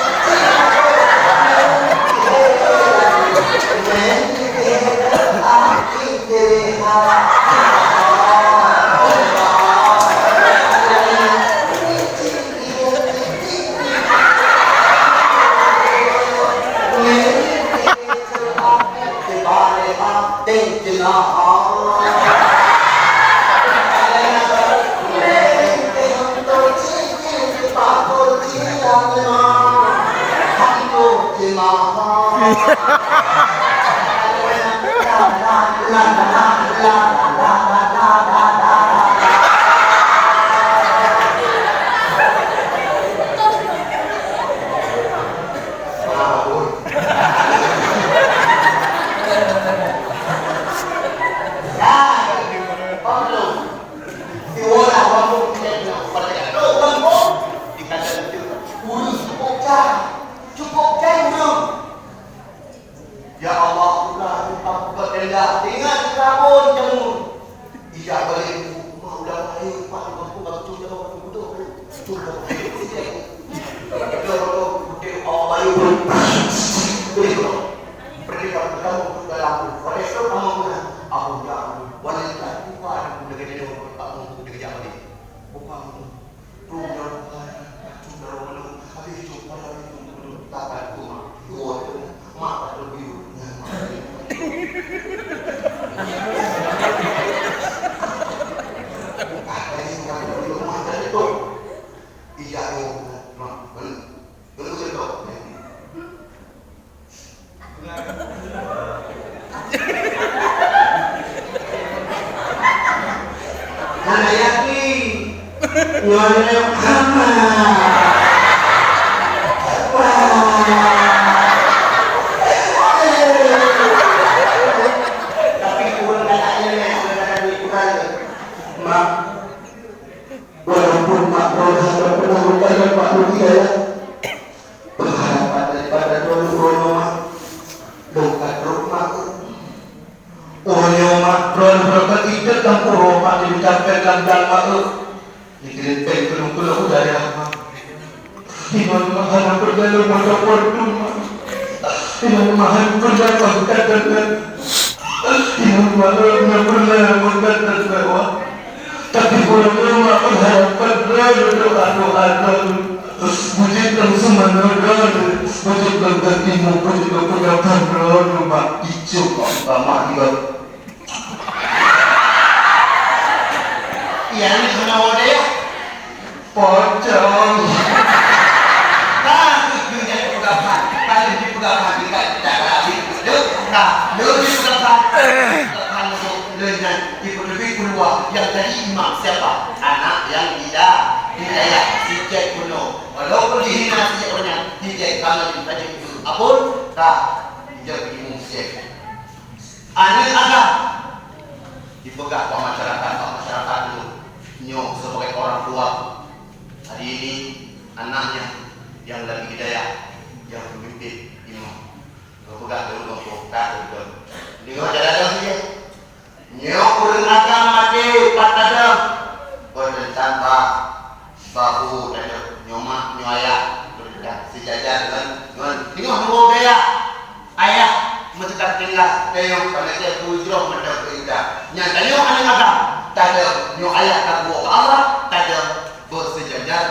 Ureueng cukup jai, cukup jai ureueng. Ya Allah, ulah buka-buka tenda, ingat kabon jamu. Ijak balik buku, mak udah lahir, mak buka-buka tu jamu, betul. Cukup jai. Kita kalau putih Allah bayu. Boleh, bro. Pergi kamu ke dalam. Pada esok kamu pernah. Aku jauh. Wanita tua aku dengan dia, kamu dengan dia. Bukan. Tuh, yang bukan. Aku dah malu. Habis itu, pada hari itu, takkan aku mak. Dua tu. Mak tak lebih. Mak tak lebih. Nyoe Muhammad. Wah. Tapi ureueng galak nyan, ureueng galak nyan, Mak, walaupun mak droe hana pernah meukalon mak lôn hidayah, berharap daripada droe uroe nyoe mak, lôn ka trok mak. Uroe nyoe mak, droe lôn ka itet lam uroe mak, lôn ka pet lam blang mak. Dikirim péng keu lôn keu lôn udara mak. Inan mahan peureulée lôn mata peureulée, inan mahan peureulée mata peureulée, inan mahan peureulée mata peureulée. Tapi ureueng nyoe mak meuharap peureulée doa-doa lôn. Beujeuet lôn seumanoe lôn, beujeuet lôn geutimong, beujeuet lôn peugah peureulée mak icok mak di bawah. Nyang hana woe deh, pocong. Bagus, jeuet peugah, kalau dipeugah tingkat kita habis. Nah, lu dipeugah, peugah untuk lu nyan, dipeuteubiet keuluwa, yang jadi imam siapa? Anak yang tidak, tidak ya, si Jack Kuno. Walaupun dihina si Jack Kuno, si Jack kalau tadi itu, apun, tak, dia bingung si Jack. Aneuk agam dipeugah bak masyarakat, bak masyarakat dulu. Nyoe sebagai orang tua, hari ini anaknya yang lagi hidayah, yang pemimpin imam. Geupeugah dulu gampông, tak beutôi. Deungoe jalan-jalan saja. Nyoe ureueng agam maté pat tadong. Beuteuntang bak Bahu tadong, nyoe mak, nyoe ayah, beureudah sijajar ngon, ngon teungoh dua dayah. Ayah meuteuka tinggai, tayong panitia bujroh mantong keuindah. Nyan tanyoe aneuk agam, tadong, nyoe ayah ka geuwoe bak Allah, tadong, beusijajar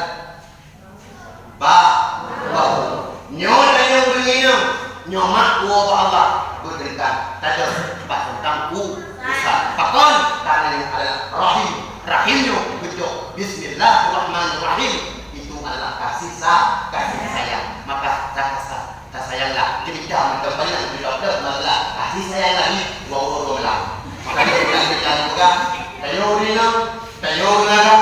ba-, bahu. Nyoe tayong ureueng inong, nyoe mak geuwoe bak Allah, beuteuntang, tadong, bak teuntang u-, usa. Pakon? Karena nyoe adalah rahim. Rahim nyoe geucok, Bismillahirrahmanirrahim. Itu adalah kasih sa-, kasih sayang. Maka takasa-, tasayanglah. Jadi, kita mantong banyak, kita dah masalah kasih sayang lagi, dua orang dua belah. Makanya, kita, kita pegang, tayong ureueng inong, tayong ureueng agam,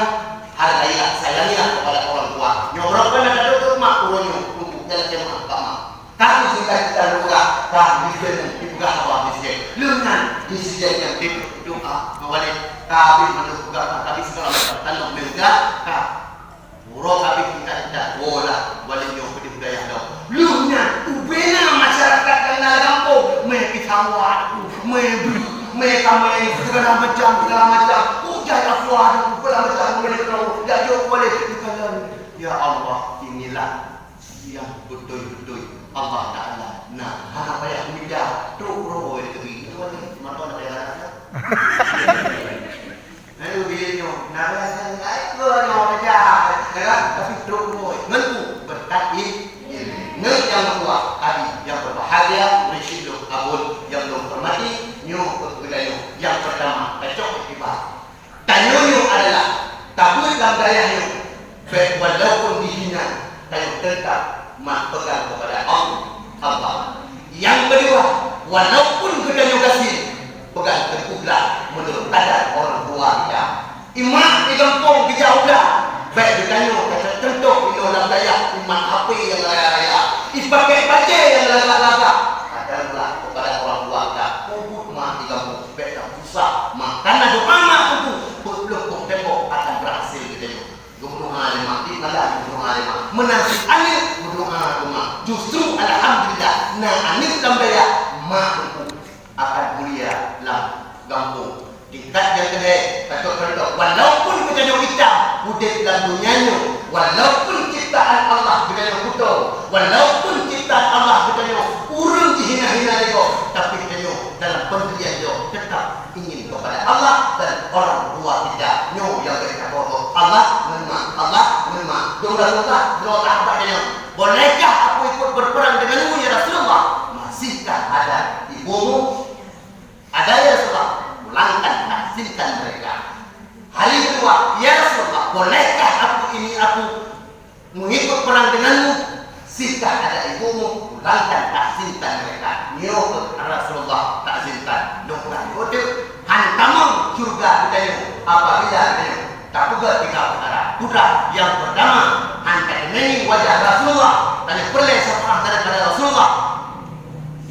hargailah, sayangilah kepada orang tua. Nyoe ureueng kan ada tu mak, ureueng nyoe, untuk jalan jemaah, tak mak. Kami sudah kita lupa, kami kena dipegang Allah di sini. Lengan di sini yang tipu doa, mawalid, kami menunggu kami segala macam tanam menjaga. Uroe habéh tingkat-tingkat, woe lah, walid nyoe peudeh budaya dong. Lheueh nyan, ubena masyarakat nyang na lam gampông, mé pisang wak, mé bri, mé kamé, segala macam, segala macam. Ujai afua, segala macam, mé keu, jak jok walid, dikalon. Ya Allah, inilah yang beutôi-beutôi Allah Taala. Nah, hana payah mita, trok uroe teubi. Walid, mantong ada yang ada. Lalu bila nyoe, nabi Adam, "Ai, keu nyoe keujah," ya kan? Tapi trok boh, ngon peue? Beureukat il-, ilmu. Ngon nyang meutuah, tadi, nyang berbahagia, murid syedara abon nyang lôn hormati, nyoe keu geutanyoe. Nyang pertama, tacok iktibar. Tanyoe nyoe adalah tabeuet lam dayah nyoe. Bèk walaupun dihina, tanyoe teutap mat pegang kepada Allah. Allah. Nyang keudua, walaupun geutanyoe gasien, peugah teupeugah meunurot adat orang tua kita. Imat di gampông geujak u blang, bèk geutanyoe ka teuntôh inoe lam dayah imat H P nyang raya-raya, ipakèk bajèe nyang lagak-lagak. Kadang pula kepada orang tua kita, peubuet mat di gampông, bèk ka susah. Maka na doa mak teungku, peuet ploh boh tembok akan berhasil geutanyoe. Geumeudoa lé mak, di malam geumeudoa lé mak. Meunan cit aneuk meudoa keu mak. Justru alhamdulillah, na aneuk lam dayah, mak teungku akan mulia lam gampông. Tingkat nyang keudeh, ka cok contoh, walaupun geutanyoe itam udép lam donya nyoe, walaupun ciptaan Allah geutanyoe kuto, walaupun ciptaan Allah geutanyoe ureueng jihina-hina lé gob, tapi geutanyoe dalam pendirian nyoe tetap ingin kepada Allah dan orang tua kita. Nyoe nyang bèk taboh Allah ngon mak, Allah ngon mak. Dong Rasulullah, droe sahabat nyan, "Bolehkah aku ikut berperang denganmu, ya Rasulullah?" "Masihkah ada ibumu?" "Ada, ya Rasulullah." "Pulangkan, tahsinkan mereka." Hari kedua, "Ya Rasulullah, bolehkah aku ini, aku mengikut perang denganmu?" "Sihkah ada ibumu, pulangkan, tahsinkan mereka." Nyoe keuh Rasulullah tahsinkan. Nyoe keuh han tamong syeuruga geutanyoe apabila geutanyoe tapeugah tiga peukara. Sudah, nyang pertama, han tateumèe wajah Rasulullah, tanyoe peureulèe syafaat daripada Rasulullah.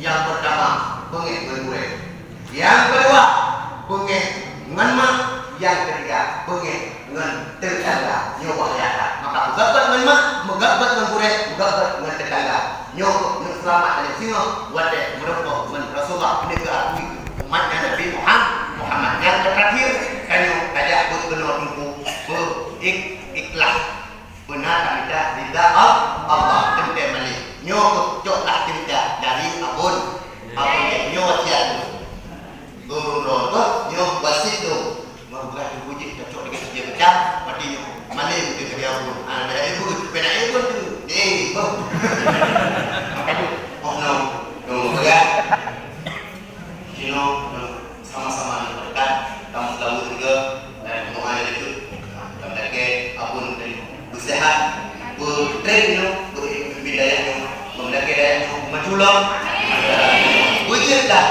Nyang pertama, beungèh ngon gurèe. Nyang keudua, beungèh ngon mak. Nyang keutiga, beungèh ngon teutangga. Nyoe bahya that. Maka meugat-gat ngon mak, meugat-gat ngon gurèe, meugat-gat ngon teutangga. Nyoe keuh neuseulamat dari singoh watèe meureumpok ngon Rasulullah, neugeukui umat Nabi Muhammad. Muhammad nyang terakhir, tanyoe tajak beuet keunoe teungku, beu ik-, ikhlas. Beuna tamita ridha Al-, Allah, teuntèe malèe. Nyoe keuh coklah cerita dari Abon. Abon nyoe wasiat. Gurèe nyoe wasiat tu. Mau beurah tu bujik cocok dengan dia pecah, mati nyoe. Malèe mungkin dari Abon. Ah, dari Abon, pernah Abon tu. Eh, Abon. Maka tu, oh no, no, berat. Sinoe, sama-sama neudoakan, kamoe seulalu juga, dan doa yang itu, dan lagi Abon tadi bersehat, bertren nyoe, berbidayah nyoe, memiliki dayah nyoe, menculang, wujudlah